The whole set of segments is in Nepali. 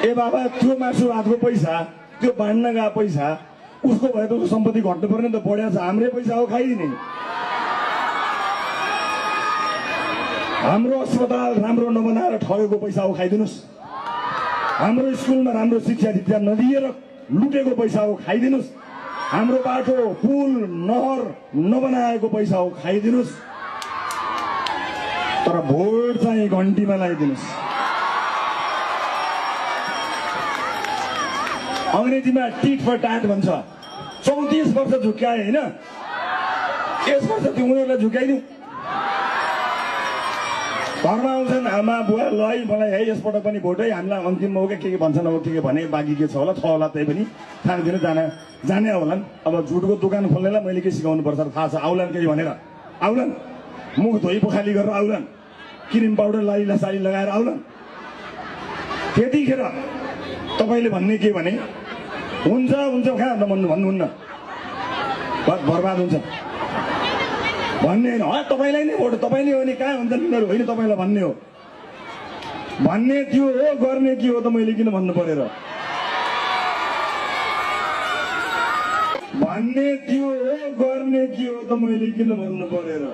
ए बाबा त्यो मासु भातको पैसा त्यो बाँड्न गएको पैसा उसको भए त उसको सम्पत्ति घट्नु पर्ने त बढ्या छ हाम्रै पैसा हो खाइदिने हाम्रो अस्पताल राम्रो नबनाएर ठगेको पैसा हो खाइदिनुस् हाम्रो स्कुलमा राम्रो शिक्षा दीक्षा नदिएर लुटेको पैसा हो खाइदिनुस् हाम्रो बाटो पुल नहर नबनाएको पैसा हो खाइदिनुस् तर भोट चाहिँ घन्टीमा लगाइदिनुस् अंग्रेजीमा टिट फर ट्याट भन्छ 34 वर्ष झुक्याए हैन यस वर्ष त्यो उनीहरूलाई झुक्याइदिउँ घरमा आउँछन् आमा बुवा ल है मलाई है यसपल्ट पनि भोट है हामीलाई अन्तिम मौका के भन्छन् अब के भने बाँकी के छ होला छ होला त्यही पनि थाहा दिन जाने होलान् अब झुटको दोकान खोल्नेलाई मैले के सिकाउनु पर्छ थाहा छ आउलान् केही भनेर आउलान् मुख धोइ पोखाली गरेर आउलान् क्रिम पाउडर लाली साली लगाएर आउलान् त्यतिखेर तपाईले भन्ने के भने हुन्छ हुन्छ कहाँ भन्नुहुन्न बर्बाद हुन्छ भन्ने हैन तपाईलाई नै भोट तपाईले हो नि कहाँ हुन्छ तिनीहरू होइन तपाईलाई भन्ने हो भन्ने त्यो हो गर्ने के हो त मैले किन भन्नु पर्यो र भन्ने त्यो हो गर्ने के हो त मैले किन भन्नु पर्यो र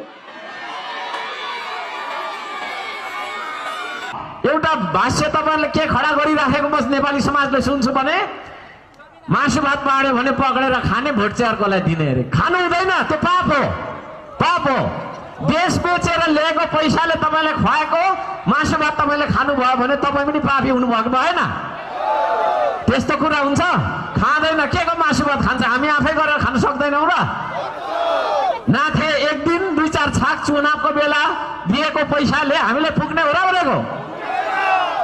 एउटा भाष्य तपाईहरुले के खडा गरिराखेको म नेपाली समाजले सुन्छु भने मासु भात बाड्यो भने पक्रेर खाने भोट चारकोलाई दिने अरे खानु हुँदैन त्यो पाप हो पाप हो देश बेचेर ल्याएको पैसाले तपाईले खुवाएको मासु भात तपाईले खानु भयो भने तपाई पनि पापी हुनु भएको भएन त्यस्तो कुरा हुन्छ खाँदैन के को मासु भात खान्छ हामी आफै गरेर खान सक्दैनौं र नाथे एक दिन दुई चार छाक चुनावको बेला दिएको पैसाले हामीले पुग्ने हो र भनेको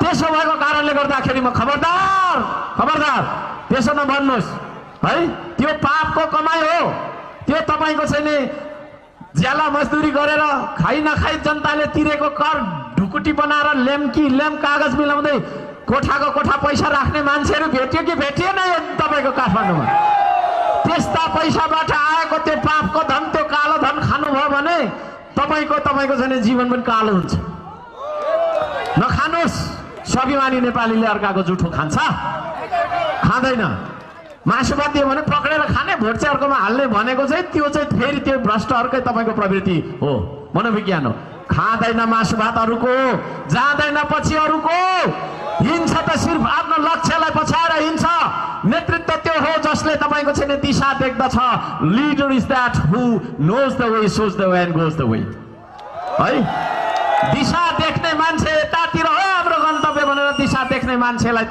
त्यसो भएको कारणले गर्दाखेरि म खबरदार खबरदार त्यसो नभन्नुस् है त्यो पापको कमाई हो त्यो तपाईको चाहिँ नि ज्याला मजदुरी गरेर खाइ नखाइ जनताले तिरेको कर ढुकुटी बनाएर लेम कागज मिलाउँदै कोठाको कोठा पैसा राख्ने मान्छेहरू भेट्यो कि भेटिएन तपाईको काठमाडौँमा त्यस्ता पैसाबाट आएको त्यो पापको धन त्यो कालो धन खानुभयो भने तपाईको चाहिँ जीवन पनि कालो हुन्छ नखानुस् स्वाभिमानी नेपालीले अर्काको जुठो खान्छ खाँदैन मासु भात दियो भने पक्रेर खाने भोट चाहिँ अर्कोमा हाल्ने भनेको चाहिँ त्यो चाहिँ फेरि त्यो भ्रष्ट अर्कै तपाईको प्रवृत्ति हो मनोविज्ञान हो खाँदैन मासु भात अरूको जाँदैन पछि अरूको हिंड्छ त सिर्फ आफ्नो लक्ष्यलाई पछाएर हिँड्छ नेतृत्व त्यो हो जसले तपाईको चाहिँ दिशा देख्दछ leader is that who knows the way shows the way and goes the way है दिशा देख्ने मान्छे यतातिर हो हाम्रो गन्तव्य भनेर दिशा देख्ने मान्छेलाई